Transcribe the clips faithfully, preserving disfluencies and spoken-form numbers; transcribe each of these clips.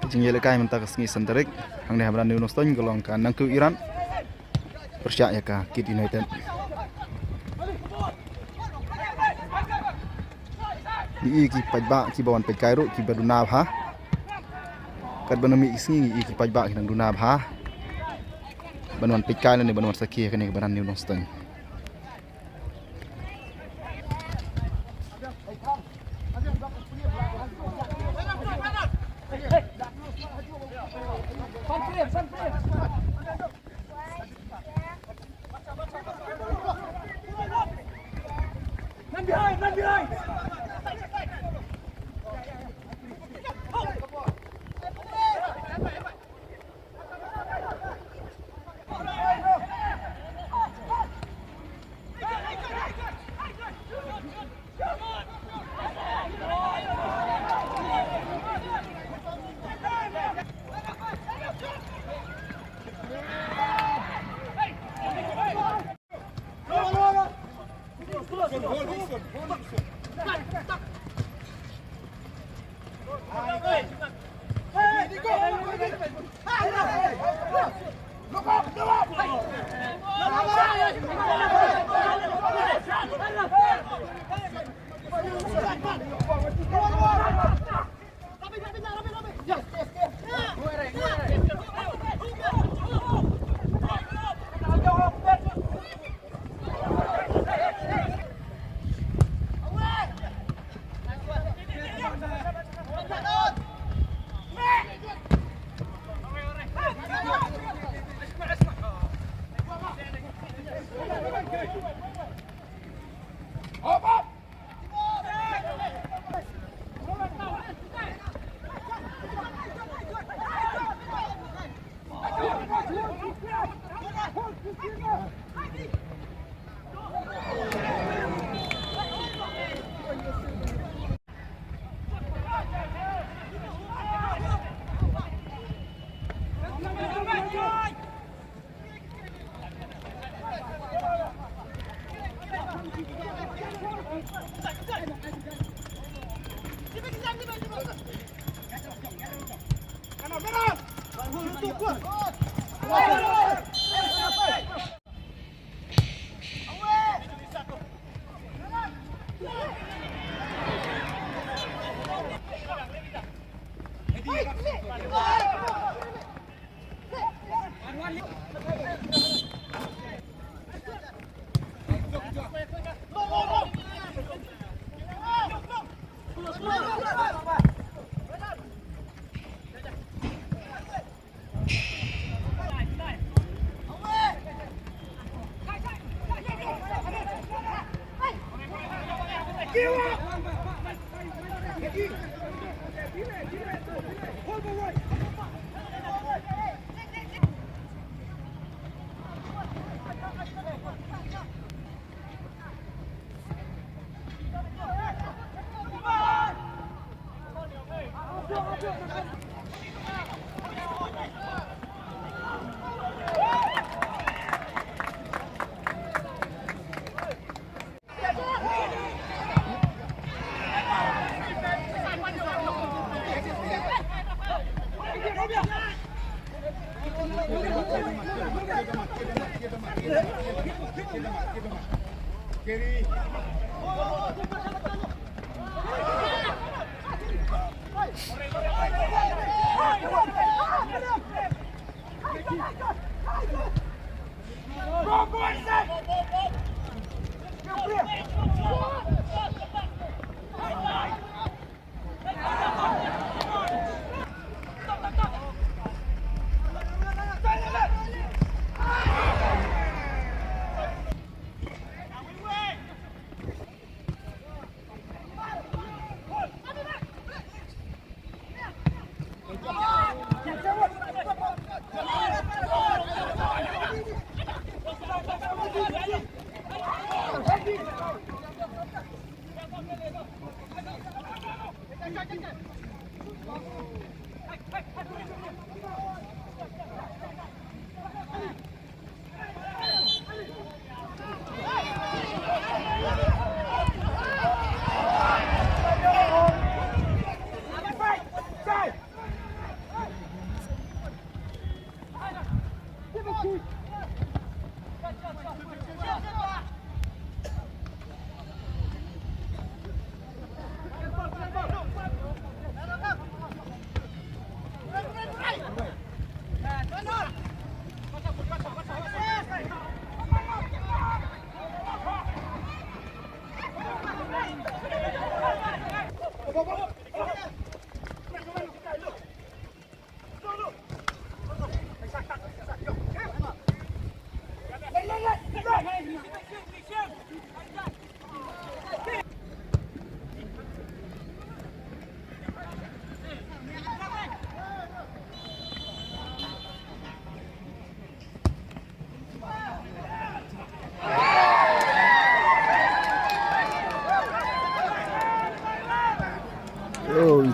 Jingïalehkai mynta ka sngi Sunday hangne ha Madan New Nongstoiñ ka long ka Nangkiew Iran pyrshah ïa ka Kit United. Ngi i ki paidbah kiba wan peit kai ruh kiba duna bha. Katba nang mih ki sngi ngi i ki paidbah ki nang duna bha ban wan peit kai lane ban wan sakhi ha kane ka Madan New Nongstoiñ.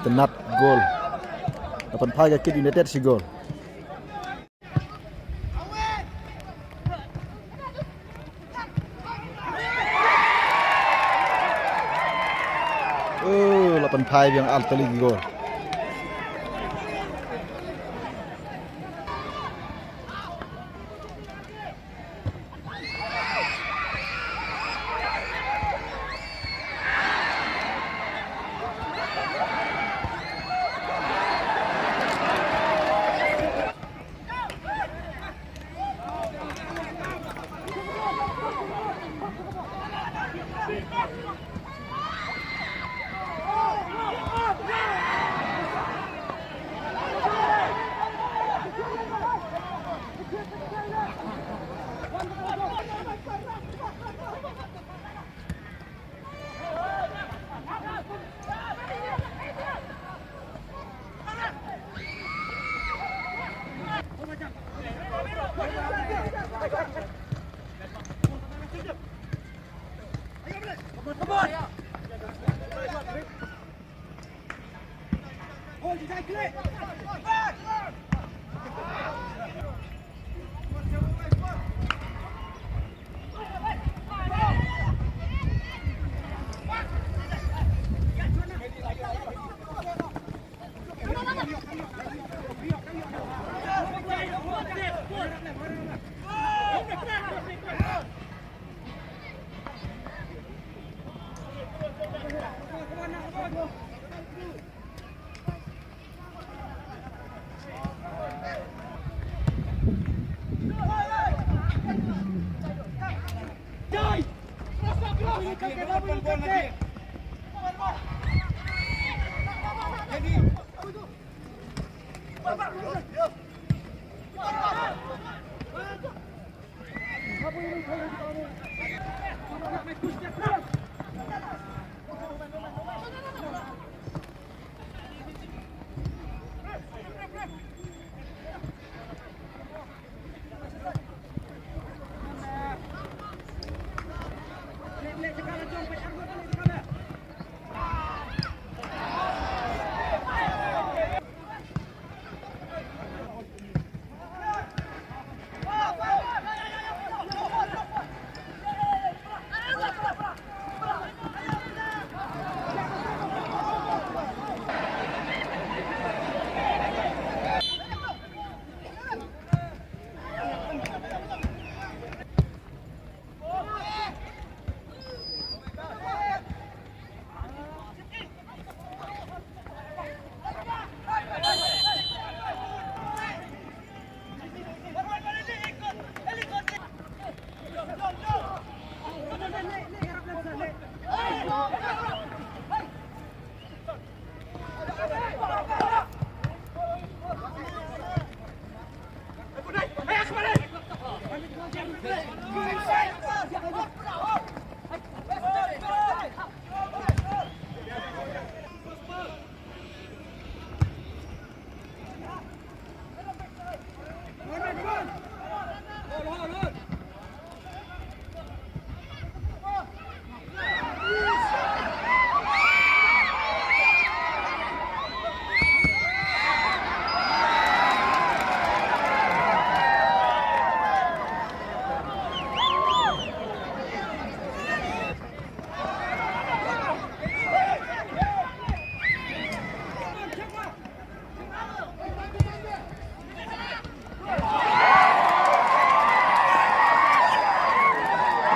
Tynat gol. La pynphai ka Kit United shi gol. Oh, la pynphai biang ar tylli ki gol.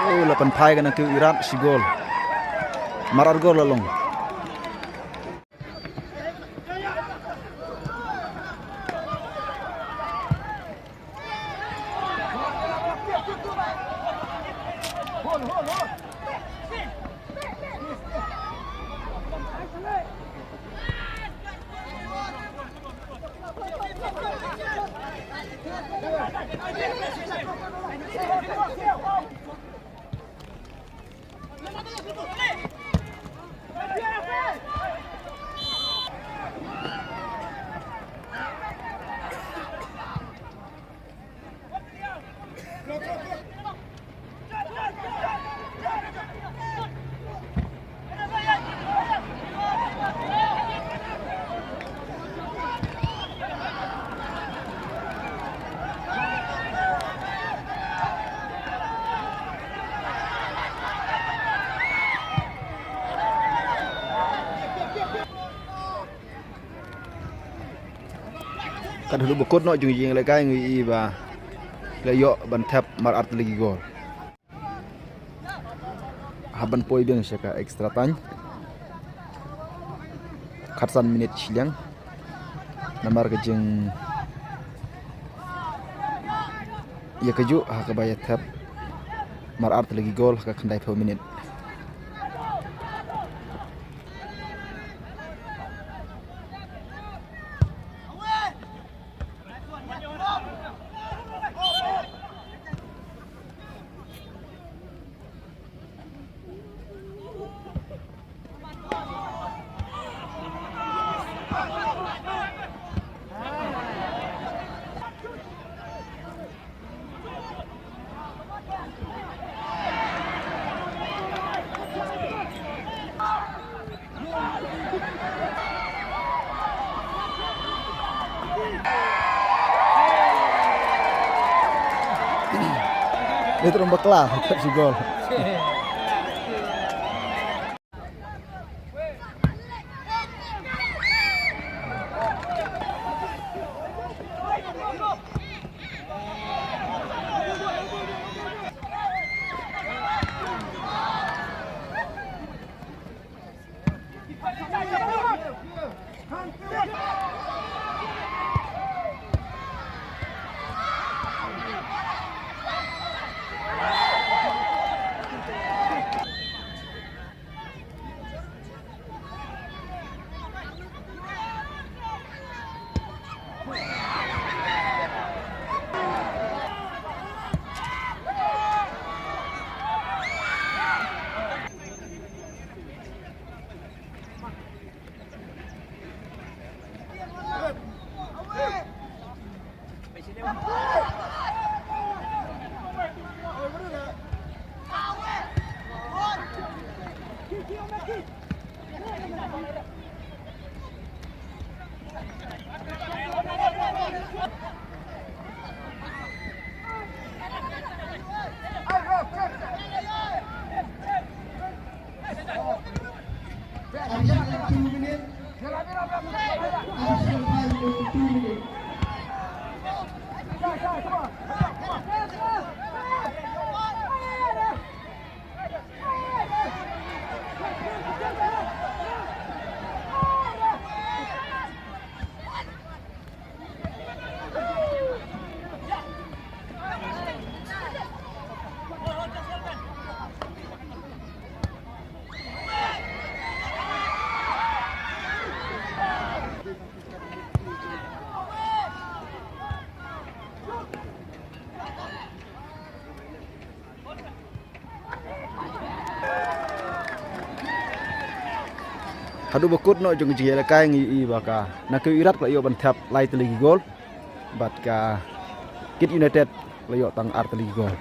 Oh, la pynphai ka na ki Iraq shi gol. Mar ar gol la long. Kat haduh ba kut noh jong jingïalehkai ngi ïohi ba la ïoh ban thep mar artylli ki gol. Hap ban poi biang sha ka extra time. Khatsan minit shiliang. Namar ka jingïakajia ha kaba ïa thep mar artylli ki gol ha ka khyndaiphew minit. Dia terus bakla, tak sigol. Haduh ba kut noh jong ka jingïalehkai ngi ïohi ba ka Nongkiew Irap la ïoh ban thep lai tylli ki gol. Bad ka Kit United la ïoh tang ar tylli ki gol.